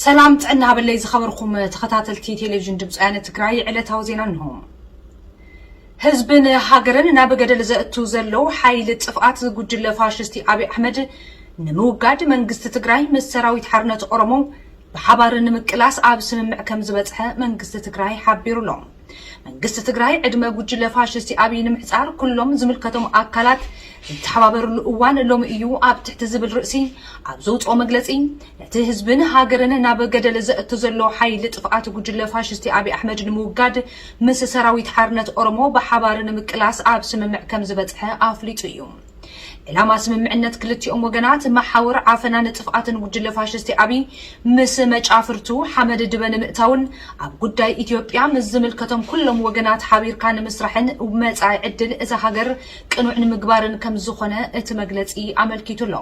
ሰላም ጥዕና ሃበለይ ዝኸበርኩም ተኸታተልቲ ቴሌቪዥን ድምፂ ወያነ ትግራይ፣ ዕለታዊ ዜና እንሆ። ህዝብን ሃገርን ናብ ገደል ዘእቱ ዘሎ ሓይሊ ጥፍኣት ጉጅለ ፋሽስቲ ኣብይ ኣሕመድ ንምውጋድ መንግስቲ ትግራይ ምስ ሰራዊት ሓርነት ኦሮሞ ብሓባር ንምቅላስ ኣብ ስምምዕ ከም ዝበፅሐ መንግስቲ ትግራይ ሓቢሩ ኣሎ። መንግስቲ ትግራይ ዕድመ ጉጅለ ፋሽስቲ ኣብይ ንምሕፃር ኩሎም ዝምልከቶም ኣካላት ዝተሓባበርሉ እዋን ሎሚ እዩ ኣብ ትሕቲ ዝብል ርእሲ ኣብ ዘውፅኦ መግለፂ፣ ነቲ ህዝብን ሃገርን ናብ ገደል ዘእቱ ዘሎ ሓይሊ ጥፍኣት ጉጅለ ፋሽስቲ ኣብይ ኣሕመድ ንምውጋድ ምስ ሰራዊት ሓርነት ኦሮሞ ብሓባር ንምቅላስ ኣብ ስምምዕ ከም ዝበፅሐ ኣፍሊጡ እዩ። ዕላማ ስምምዕነት ክልቲኦም ወገናት መሓውር ዓፈናን ጥፍኣትን ጉጅለ ፋሽስቲ ኣብይ ምስ መጫፍርቱ ሓመድ ድበ ንምእታውን ኣብ ጉዳይ ኢትዮጵያ ምስ ዝምልከቶም ኩሎም ወገናት ሓቢርካ ንምስራሕን መጻኢ ዕድል እዛ ሃገር ቅኑዕ ንምግባርን ከም ዝኾነ እቲ መግለጺ ኣመልኪቱ ኣሎ።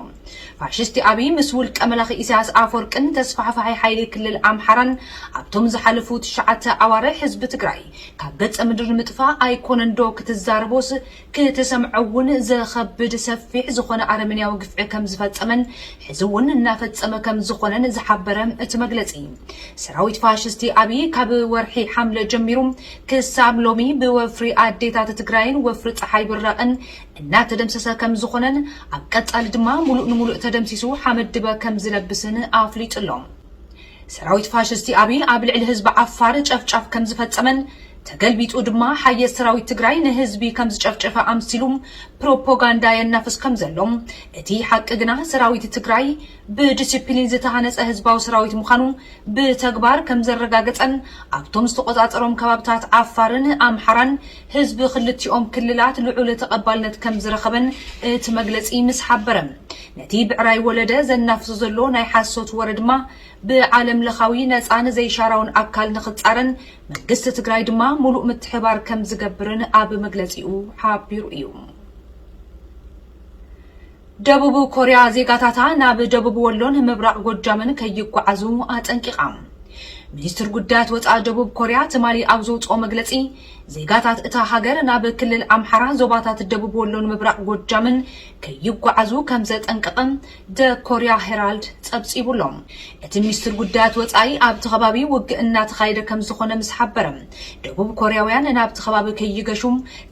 ፋሽስቲ ኣብይ ምስ ውልቀ መላኺ ኢሳያስ ኣፈወርቅን ተስፋሕፋሒ ሓይሊ ክልል ኣምሓራን ኣብቶም ዝሓለፉ ትሽዓተ ኣዋርሕ ህዝቢ ትግራይ ካብ ገጸ ምድሪ ንምጥፋእ ኣይኮነን ዶ ክትዛረቦስ ክትሰምዖ እውን ዘኸብድ ሰፊሕ ዝኾነ ኣረመኔያዊ ግፍዒ ከም ዝፈጸመን ሕዚ እውን እናፈጸመ ከም ዝኾነን ዝሓበረ እቲ መግለጺ፣ ሰራዊት ፋሽስቲ ኣብይ ካብ ወርሒ ሓምለ ጀሚሩ ክሳብ ሎሚ ብወፍሪ ኣዴታት ትግራይን ወፍሪ ፀሓይ ብራቕን እናተደምሰሰ ከም ዝኾነን ኣብ ቀጻሊ ድማ ሙሉእ ንሙሉእ ተደምሲሱ ሓመድ ድበ ከም ዝለብስን ኣፍሊጡ ኣሎ። ሰራዊት ፋሽስቲ ኣብይ ኣብ ልዕሊ ህዝቢ ዓፋር ጨፍጫፍ ከም ዝፈጸመን ተገልቢጡ ድማ ሓየት ሰራዊት ትግራይ ንህዝቢ ከም ዝጨፍጨፈ ኣምሲሉ ፕሮፓጋንዳ የናፍስ ከም ዘሎ፣ እቲ ሓቂ ግና ሰራዊት ትግራይ ብዲሲፕሊን ዝተሃነጸ ህዝባዊ ሰራዊት ምዃኑ ብተግባር ከም ዘረጋገጸን ኣብቶም ዝተቆጻጸሮም ከባብታት ዓፋርን ኣምሓራን ህዝቢ ክልቲኦም ክልላት ልዑል ተቐባልነት ከም ዝረኸበን እቲ መግለጺ ምስ ሓበረ፣ ነቲ ብዕራይ ወለደ ዘናፍሶ ዘሎ ናይ ሓሶት ወረ ድማ ብዓለም ለኻዊ ነፃን ዘይሻራውን ኣካል ንኽፃረን መንግስቲ ትግራይ ድማ ሙሉእ ምትሕባር ከም ዝገብርን ኣብ መግለፂኡ ሓቢሩ እዩ። ደቡብ ኮርያ ዜጋታታ ናብ ደቡብ ወሎን ምብራቕ ጎጃምን ከይጓዓዙ ኣጠንቂቓ። ሚኒስትር ጉዳያት ወፃኢ ደቡብ ኮርያ ትማሊ ኣብ ዘውፅኦ መግለፂ፣ ዜጋታት እታ ሃገር ናብ ክልል ኣምሓራ ዞባታት ደቡብ ወሎን ምብራቕ ጎጃምን ከይጓዓዙ ከም ዘጠንቀቐ ደ ኮርያ ሄራልድ ጸብጺቡ ኣሎ። እቲ ሚኒስትር ጉዳያት ወጻኢ ኣብቲ ከባቢ ውግእ እናተኻየደ ከም ዝኾነ ምስ ሓበረ፣ ደቡብ ኮርያውያን ናብቲ ከባቢ ከይገሹ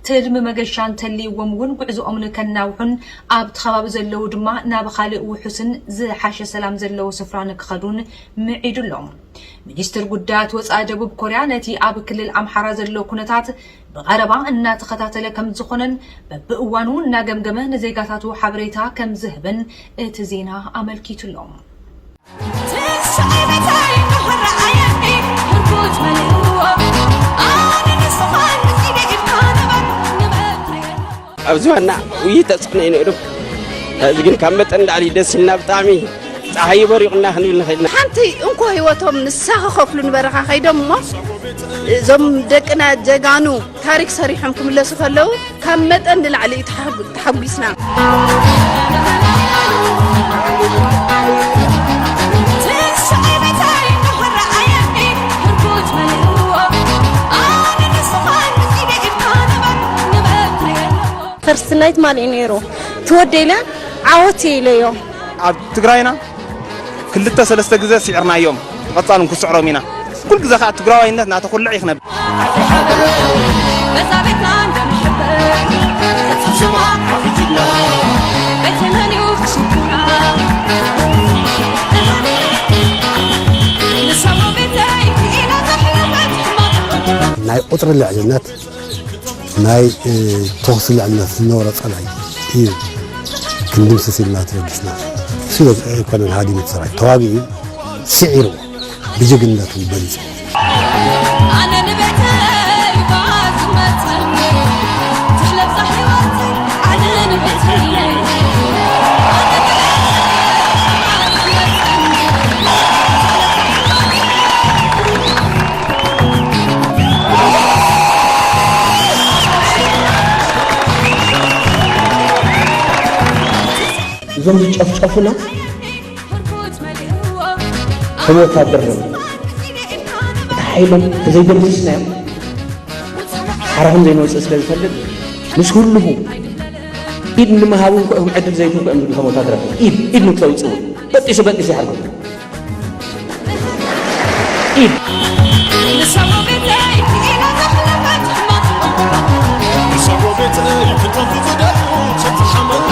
ትልሚ መገሻ እንተልይዎም እውን ጉዕዞኦም ንከናውሑን ኣብቲ ከባቢ ዘለዉ ድማ ናብ ካልእ ውሑስን ዝሓሸ ሰላም ዘለዎ ስፍራ ንክኸዱን ምዒዱ ኣሎ። ሚኒስትር ጉዳያት ወጻኢ ደቡብ ኮርያ ነቲ ኣብ ክልል ኣምሓራ ዘሎ ኩነታት ብቐረባ እናተኸታተለ ከም ዝኾነን በብእዋኑ እናገምገመ ንዜጋታቱ ሓበሬታ ከም ዝህብን እቲ ዜና ኣመልኪቱ ኣሎ። ኣብዚ ዋና ውይይት ተጽዕኖ እዩ ነይሩ። እዚ ግን ካብ መጠን ንላዕሊ ደስ ኢልና፣ ብጣዕሚ ጸሓይ በሪቑና ክንብል ንኽእል ኢና። ሓንቲ እንኮ ህይወቶም ንሳ ክኸፍሉ ንበረኻ ከይዶም እሞ፣ እዞም ደቅና ጀጋኑ ታሪክ ሰሪሖም ክምለሱ ከለዉ ካብ መጠን ንላዕሊ እዩ ተሓጉ-፣ ተሓጒስና። ፈርስት ናይት ማን እዩ ነይሩ? ትወደይለ ዓወት ኢለዮ። ኣብ ትግራይና ክልተ ሰለስተ ግዜ ስዒርናዮም፣ ብቐጻል እውን ክስዕሮም ኢና። ኩሉ ግዜ ከኣ ትግራዋይነት እናተኹልዐ እዩ ክነብር። ናይ ቁጽሪ ልዕልነት ናይ፣ እ፣ ተኹሲ ልዕልነት ዝነበሮ ጸላኢ እዩ። ክንድምስስ ኢልና ተበጊስና። እሱ ኣይኮነን ሃዲሙ እቲ ሰራዊት። ተዋጊኡ፣ ስዒሩ፣ ብጅግንነቱ ገሊጹ። እዞም ዝጨፍጨፉና ከም ወታደር ነው። እቲ ሓይሎም ተዘይደምሲስናዮም ሓራኹም ዘይንወፅእ ስለ ዝፈልጥ ምስ ህልኹ ኢድ ንምሃቡ እንኳ እዮም ዕድል ዘይትንኩ እዮም ዝብሉ። ከም ወታደራት ኢድ ኢድ ንክተውፅኡ በጢሱ በጢሱ ይሓርጎም። ኢድ። ንሰቦ ቤተይ ኢላ ዘሕለፈት ሕማቕ። ንሰቦ ቤተይ ክትጠፍእ ዝደልዩ ትተሓመሉ።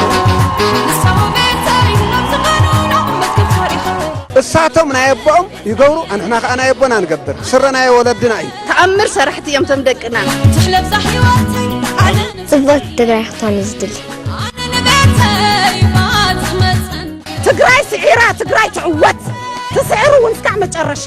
ንሰቦ ቤተይ ናብ ዝቐኑና መዝገብ ታሪኽ። እሳቶም ናይ ኣቦኦም ይገብሩ፣ ኣንሕና ከኣ ናይ ኣቦና ንገብር። ስረ ናይ ወለድና እዩ። ተኣምር ሰራሕቲ እዮም እቶም ደቅና። ትሕለፍ እዛ ህይወተይ ኣነ ጽብቕቲ ትግራይ ክትኮን እዩ ዝድሊ። ኣነ ንቤተይ ባጽሕ መጸን። ትግራይ ስዒራ፣ ትግራይ ትዕወት። ትስዕር እውን እስካዕ መጨረሻ።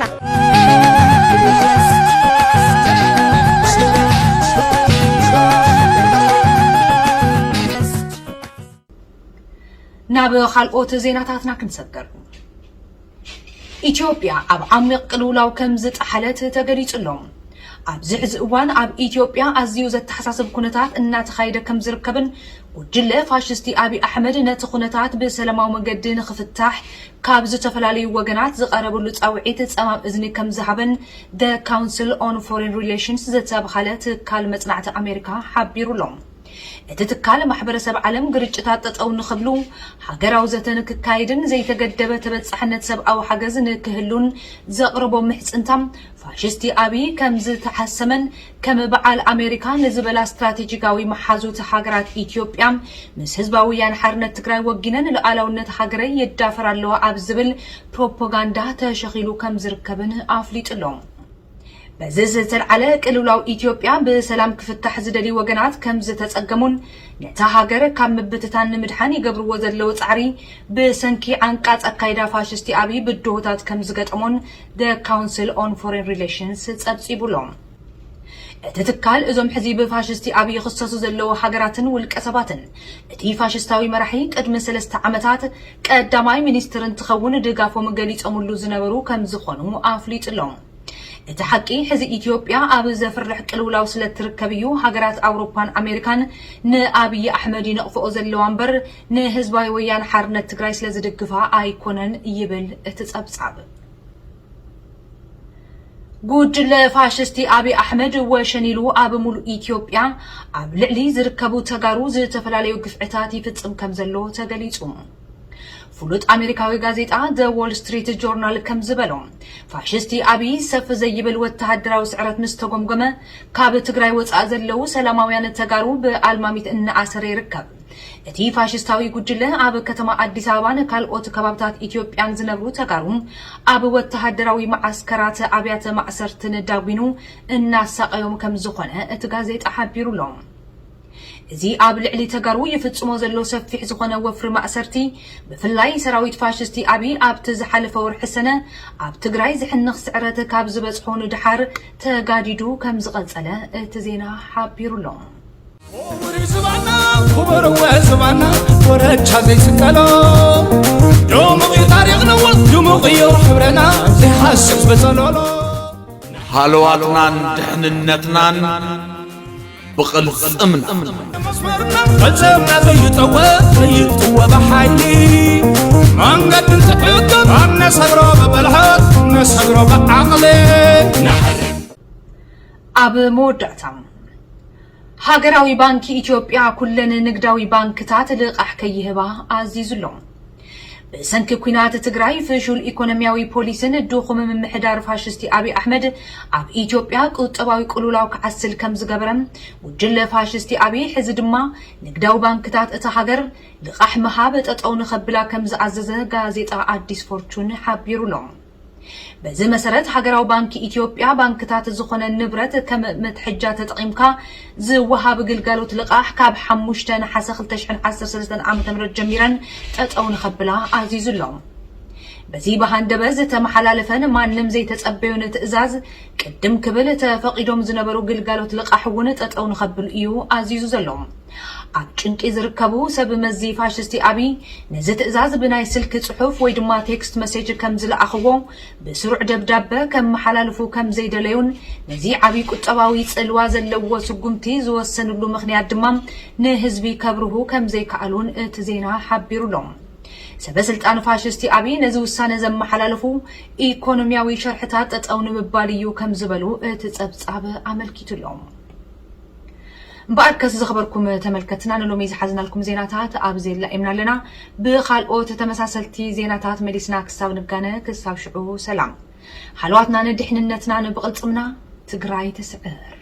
ናብ ካልኦት ዜናታትና ክንሰግር። ኢትዮጵያ ኣብ ዓሚቕ ቅልውላው ከም ዝጠሓለት ተገሊጹ ኣሎ። ኣብዚ ሕዚ እዋን ኣብ ኢትዮጵያ ኣዝዩ ዘተሓሳስብ ኩነታት እናተኻየደ ከም ዝርከብን ጉጅለ ፋሽስቲ ኣብይ ኣሕመድ ነቲ ኩነታት ብሰላማዊ መንገዲ ንኽፍታሕ ካብ ዝተፈላለዩ ወገናት ዝቐረበሉ ጻውዒት ጸማም እዝኒ ከም ዝሃበን The Council on Foreign Relations ዝተባህለ ትካል መጽናዕቲ ኣሜሪካ ሓቢሩ ኣሎ። እቲ ትካል ማሕበረሰብ ዓለም ግርጭታት ጠጠው ንኽብሉ ሃገራዊ ዘተ ንክካየድን ዘይተገደበ ተበጻሕነት ሰብኣዊ ሓገዝ ንክህሉን ዘቕረቦ ምሕጽንታ ፋሽስቲ ኣብይ ከም ዝተሓሰመን ከም በዓል ኣሜሪካ ንዝበላ ስትራቴጂካዊ መሓዙት ሃገራት ኢትዮጵያ ምስ ህዝባዊ ወያነ ሓርነት ትግራይ ወጊነን ሉዓላውነት ሃገረይ ይዳፈር ኣለዋ ኣብ ዝብል ፕሮፓጋንዳ ተሸኺሉ ከም ዝርከብን ኣፍሊጡ ኣሎ። በዚ ዝተልዓለ ቅልውላው ኢትዮጵያ ብሰላም ክፍታሕ ዝደልዩ ወገናት ከም ዝተጸገሙን ነታ ሃገር ካብ ምብትታን ንምድሓን ይገብርዎ ዘለዉ ጻዕሪ ብሰንኪ ዓንቃጽ ኣካይዳ ፋሽስቲ ኣብይ ብድሆታት ከም ዝገጠሞን The Council on Foreign Relations ጸብጺቡ ኣሎ። እቲ ትካል እዞም ሕዚ ብፋሽስቲ ኣብይ ይኽሰሱ ዘለዉ ሃገራትን ውልቀ ሰባትን እቲ ፋሽስታዊ መራሒ ቅድሚ ሰለስተ ዓመታት ቀዳማይ ሚኒስትር እንትኸውን ድጋፎም ገሊጾምሉ ዝነበሩ ከም ዝኾኑ ኣፍሊጡ ኣሎ። እቲ ሓቂ ሕዚ ኢትዮጵያ ኣብ ዘፍርሕ ቅልውላው ስለ እትርከብ እዩ ሃገራት ኣውሮፓን ኣሜሪካን ንኣብይ ኣሕመድ ይነቕፍኦ ዘለዋ እምበር ንህዝባዊ ወያነ ሓርነት ትግራይ ስለ ዝድግፋ ኣይኮነን ይብል እቲ ጸብጻብ። ጉጅለ ፋሽስቲ ኣብይ ኣሕመድ ወሸን ኢሉ ኣብ ሙሉእ ኢትዮጵያ ኣብ ልዕሊ ዝርከቡ ተጋሩ ዝተፈላለዩ ግፍዕታት ይፍጽም ከም ዘሎ ተገሊጹ። ፍሉጥ ኣሜሪካዊ ጋዜጣ The Wall Street Journal ከም ዝበሎ ፋሽስቲ ኣብይ ሰፍ ዘይብል ወተሃደራዊ ስዕረት ምስ ተጎምጎመ ካብ ትግራይ ወጻኢ ዘለዉ ሰላማውያን ተጋሩ ብኣልማሚት እናኣሰረ ይርከብ። እቲ ፋሽስታዊ ጉጅለ ኣብ ከተማ ኣዲስ ኣበባን ካልኦት ከባብታት ኢትዮጵያን ዝነብሩ ተጋሩ ኣብ ወተሃደራዊ መዓስከራት ኣብያተ ማእሰርትን ዳጒኑ እናሳቐዮም ከም ዝኾነ እቲ ጋዜጣ ሓቢሩ ኣሎ። እዚ ኣብ ልዕሊ ተጋሩ ይፍጽሞ ዘሎ ሰፊሕ ዝኾነ ወፍሪ ማእሰርቲ ብፍላይ ሰራዊት ፋሽስቲ ኣብይ ኣብቲ ዝሓለፈ ወርሒ ሰነ ኣብ ትግራይ ዝሕንኽ ስዕረት ካብ ዝበጽሖ ንድሓር ተጋዲዱ ከም ዝቐጸለ እቲ ዜና ሓቢሩ ኣሎ። ክቡር ዝባና ክቡር ወ ዝባና ወረቻ ዘይስቀሎ ድሙቕ እዩ ታሪኽና ድሙቕ እዩ ሕብረና ዘይሓስብ በጸሎሎ። ሃለዋትናን ድሕንነትናን ብቕልጽምና። መስመርና ቅልጽምና ዘይጠወ ዘይጥወ ብሓይሊ መንገዲ እንትዕቅብ ነሰግሮ ብብልሓት ነሰግሮ ብዓቕሊ። ኣብ መወዳእታ ሃገራዊ ባንኪ ኢትዮጵያ ኩለን ንግዳዊ ባንክታት ልቓሕ ከይህባ ኣዚዙ ኣሎ። ብሰንኪ ኲናት ትግራይ ፍሹል ኢኮኖሚያዊ ፖሊስን ድኹም ምምሕዳር ፋሽስቲ ኣብይ ኣሕመድ ኣብ ኢትዮጵያ ቁጠባዊ ቅልውላው ክዓስል ከም ዝገበረ ጉጅለ ፋሽስቲ ኣብይ ሕዚ ድማ ንግዳዊ ባንክታት እታ ሃገር ልቓሕ ምሃብ ጠጠው ንኸብላ ከም ዝኣዘዘ ጋዜጣ ኣዲስ ፎርቹን ሓቢሩ ኣሎ። በዚ መሰረት ሃገራዊ ባንኪ ኢትዮጵያ ባንክታት ዝኾነ ንብረት ከም መትሐጃ ተጠቒምካ ዝወሃብ ግልጋሎት ልቓሕ ካብ ሓሙሽተ ነሓሰ ክልተ ሽሕን ዓሰርተ ሰለስተን ዓመተ ምህረት ጀሚረን ጠጠው ንኸብላ ኣዚዙ ኣሎ። በዚ ብሃንደበ ዝተመሓላለፈን ማንም ዘይተጸበዮን ትእዛዝ ቅድም ክብል ተፈቒዶም ዝነበሩ ግልጋሎት ልቓሕ እውን ጠጠው ንኸብሉ እዩ ኣዚዙ ዘሎ። ኣብ ጭንቂ ዝርከቡ ሰብ መዚ ፋሽስቲ ኣብይ ነዚ ትእዛዝ ብናይ ስልኪ ጽሑፍ ወይ ድማ ቴክስት መሴጅ ከም ዝለኣኽዎ ብስሩዕ ደብዳበ ከመሓላልፉ ከም ዘይደለዩን ነዚ ዓብዪ ቁጠባዊ ጽልዋ ዘለዎ ስጉምቲ ዝወሰንሉ ምኽንያት ድማ ንህዝቢ ከብርሁ ከም ዘይከኣሉን እቲ ዜና ሓቢሩ ኣሎ። ሰበ ስልጣን ፋሽስቲ ኣብይ ነዚ ውሳነ ዘመሓላለፉ ኢኮኖሚያዊ ሸርሕታት ጠጠው ንምባል እዩ ከም ዝበሉ እቲ ጸብጻብ ኣመልኪቱ ኣሎ። እምበኣርከስ ዝኸበርኩም ተመልከትና ንሎሚ ዝሓዝናልኩም ዜናታት ኣብዚ የላኢምና ኣለና። ብኻልኦት ተመሳሰልቲ ዜናታት መሊስና ክሳብ ንጋነ ክሳብ ሽዑ ሰላም። ሃለዋትና ንድሕንነትና ንብቕልፅምና ትግራይ ትስዕር።